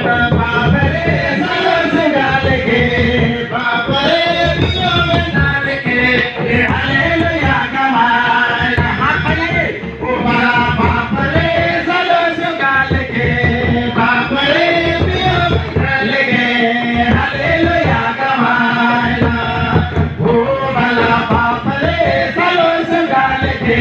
बाप रे सलो सुगाल के बाप रे पियो नाल के हालेलुया गवाला। हाथ बजाइए। ओ बड़ा बाप रे सलो सुगाल के बाप रे पियो नाल के हालेलुया गवाला। ओ बड़ा बाप रे सलो सुगाल के